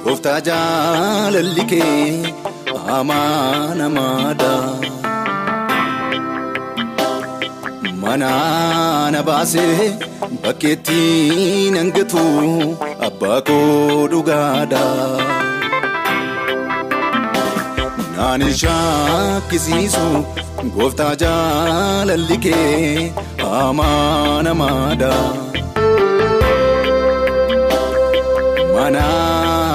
Gooftaa jaalalli kee amanamaadha. Mana na baasee bakkeetti nan gatu abbaa koo dhugaadha. Naan shakkisiisu gooftaa jaalalli kee amanamaadha. Mana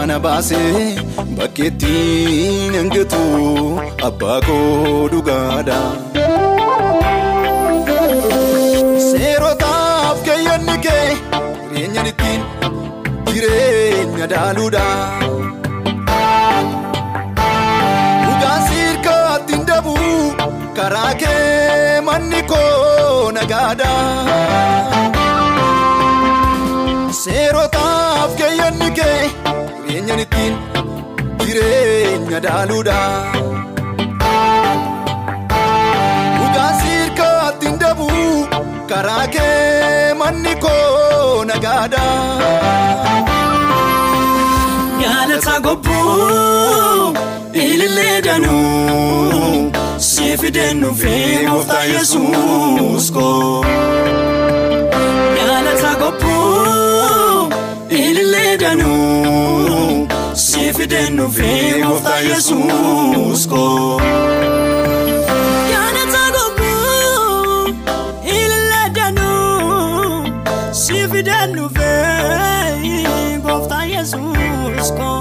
na baasee bakkeetti nan gatu abbaa koo dhugaadha. Seerotaaf keeyyanni kee jireenyaan ittiin jireenya daaluudha. Dhugaan sirkaatti hin dabu karaa kee manni koo nagaadha. Seerotaaf keeyyanni kee jireenyaan ittiin jireenya daaluudha. Dhugaan sirkaatti hin dabu karaa kee manni koo nagaadha. Galata gobbuu ilillee danuu si fideen dhufee gooftaa Yesuus koo. Galata gobbuu ilillee danuu si fideen dhufee gooftaa Yesuus koo. Galata gobbuu ilillee danuu si fideen dhufee gooftaa Yesuus koo.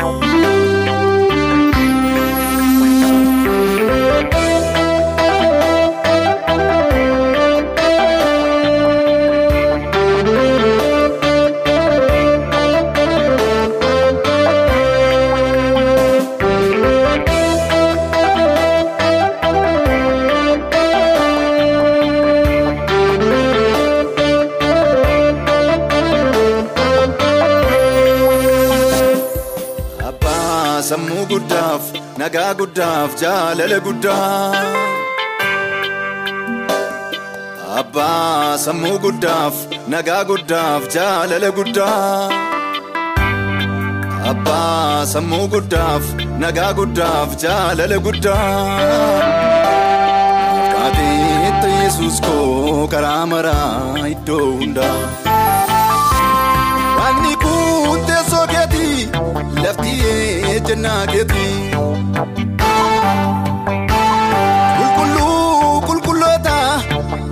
Sammuu guddaaf nagaa guddaaf jaalala guddaa. Abbaa sammuu guddaaf nagaa guddaaf jaalala guddaa. Abbaa sammuu guddaaf nagaa guddaaf jaalala guddaa. Kaateetta Yesuus koo karaa maraa iddoo hundaa. Waaqni kun teessoo keetii lafti ejjennaa keetii. Qulqulluu qulqulloota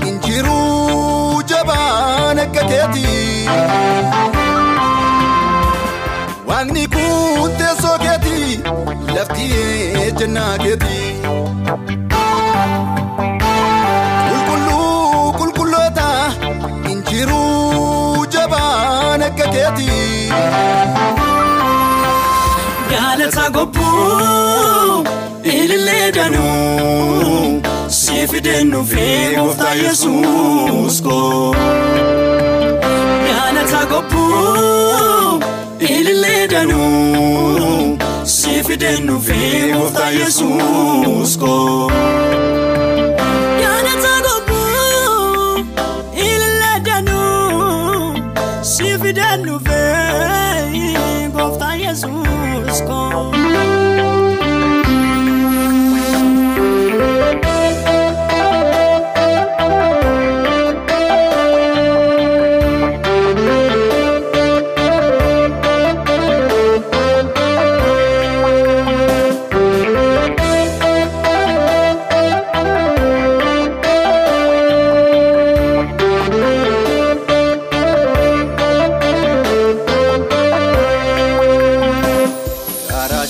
hin jiruu jabaan akka keetii. Waaqni kun teessoo keetii lafti ejjennaa keetii. Qulqulluu qulqulloota hin jiruu jabaan akka keetii. Galata gobbuu ilillee danuu si fideen dhufee gooftaa Yesuus koo. Galata gobbuu ilillee danuu si fideen dhufee gooftaa Yesuus koo. Galata gobbuu ilillee danuu si fideen dhufee gooftaa Yesuus koo.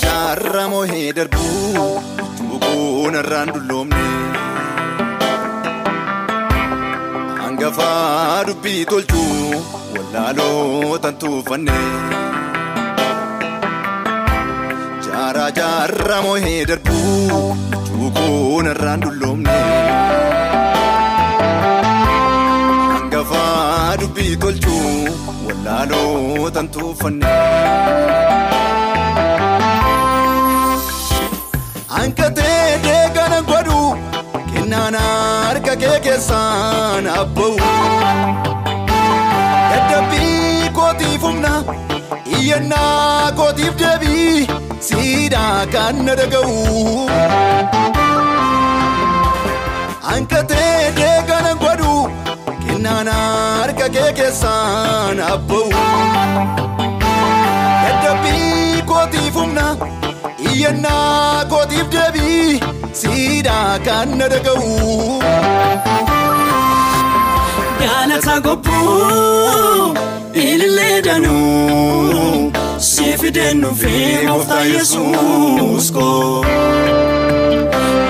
Jaarraa moohee darbuu tuquun irraan dulloomne. Hangafaa dubbii tolchuu wallaalootaan tuufanne. Jaarraa moohee darbuu tuquun irraan dulloomne. Hangafaa dubbii tolchuu wallaalootaan tuufanne. Ankatee deegana godhu kennaan harka kee keessaan abba'u. Dadhabbii kootiif humna iyyannaa kootiif deebii siidaa kan na dhaga'u. Ankatee deegana godhu kennaan harka kee keessaan abba'u. Dadhabbii kootiif humna iyyannaa kootiif deebii siidaa kan na dhaga'u. Galata gobbuu ilillee danuu si fideen dhufee gooftaa Yesuus koo.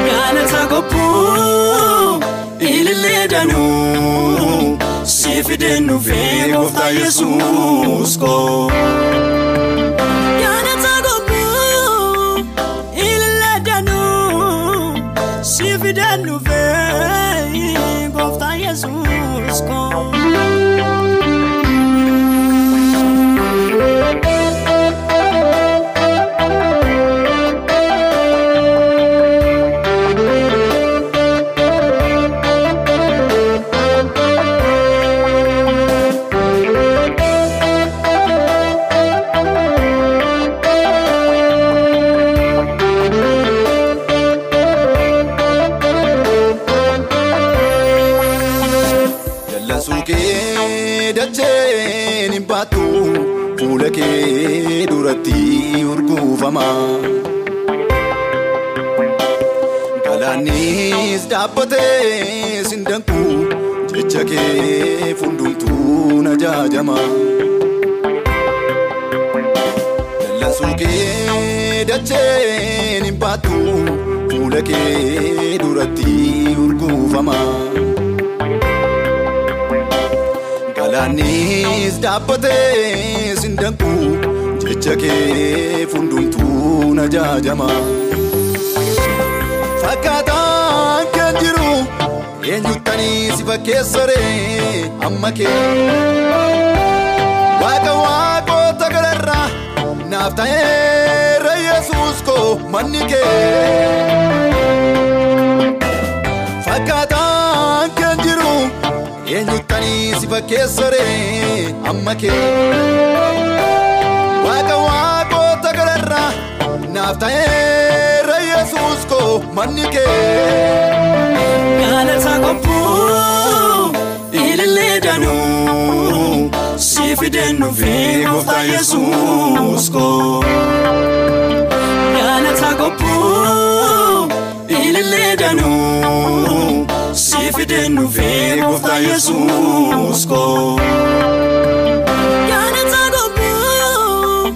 Galata gobbuu ilillee danuu si fideen dhufee gooftaa Yesuus koo. Galata gobbuu ilillee danuu si fideen dhufee gooftaa Yesuus koo. Dallansuu kee dacheen hin baattu fuula kee duratti urguufama. Galaannis dhaabbatee sin danqu jecha kee fuuldurtuu na jaajama. Dallansuu kee dacheen hin baattu fuula kee duratti urguufama. Galaannis dhaabbatee sin danqu jecha kee fuuldurtuu na jaajama. Fakkaataan kan jiru eenyuttanii si fakkeessaree amma kee. Waaqa waaqota gararraa naaf ta'eera Yesuus koo manni kee. Fakkaataan kan jiru eenyuttanii si fakkeessaree amma kee. Waaqa waaqota gararraa naaf ta'eera Yesuus koo manni kee. Galata gobbuu ilillee danuu si fideen dhufee gooftaa Yesuus koo. Galata gobbuu ilillee danuu si fideen dhufee gooftaa Yesuus koo. Galata gobbuu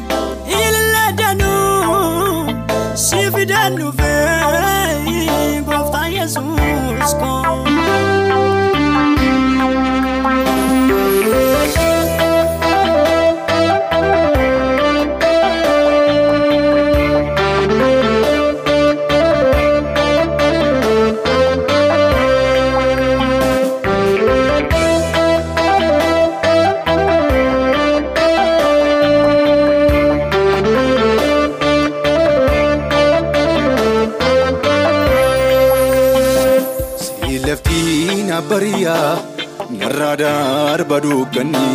ilillee danuu si fideen dhufee gooftaa Yesuus koo. Si laftiin abbariyaa narraa darba dukkanni.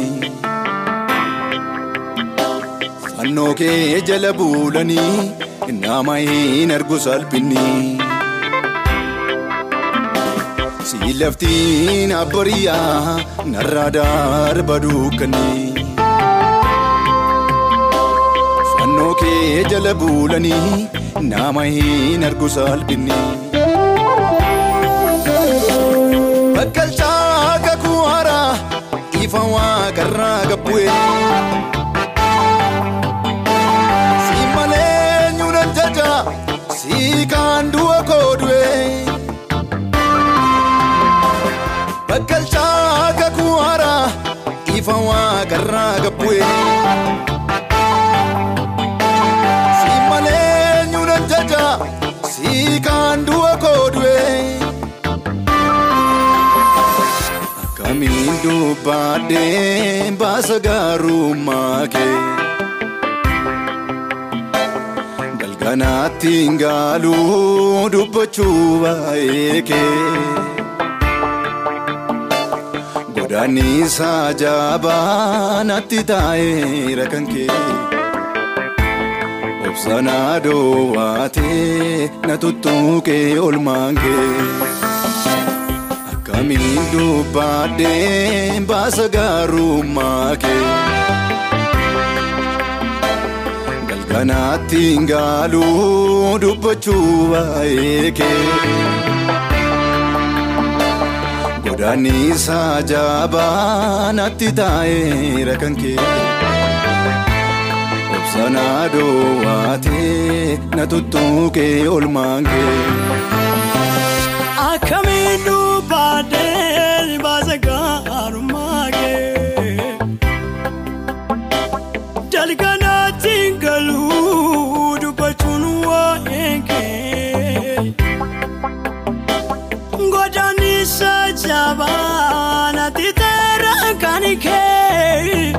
Fannoo kee jala buulanii nama hin argu salphinni. Si laftiin abbariyaa narraa darba dukkanni. Fannoo kee jala buulanii nama hin argu salphinni. Bakkalchaa kakuu haaraa ifa waaqarraa gabbu'e. Si malee eenyu Bakkalchaa kakuu haaraa ifa waaqarraa gabbu'e. Si malee eenyuun jaja si kaan du'a koo du'e. Akkamiin dubbadhee baasa gaarummaa kee. Galganaatti hin gaaluu dubbachuu baay'ee kee. Godaannisa jabaa natti taa'eera kan kee. Obsanaa dhoowwaatee na tuttuqee olmaan kee. Akkamiin dubbadhee baasa gaarummaa kee. Galganaatti hin gaaluu dubbachuu baay'ee kee. Godaannisa jabaa natti taa'eera kan kee. Obsanaa dhoowwaatee na tuttuqee olmaan kee. Akkamiin dubbadhee baasa gaarummaa kee. Dalganaatti hin galuu dubbachuun waa'ee kee. Godaannisa jabaa natti ta'eera kan kee.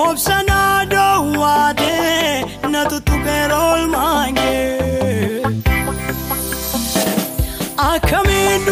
Obsanaa dhoowwaatee na tuttuqeera olmaan kee. Akkamiin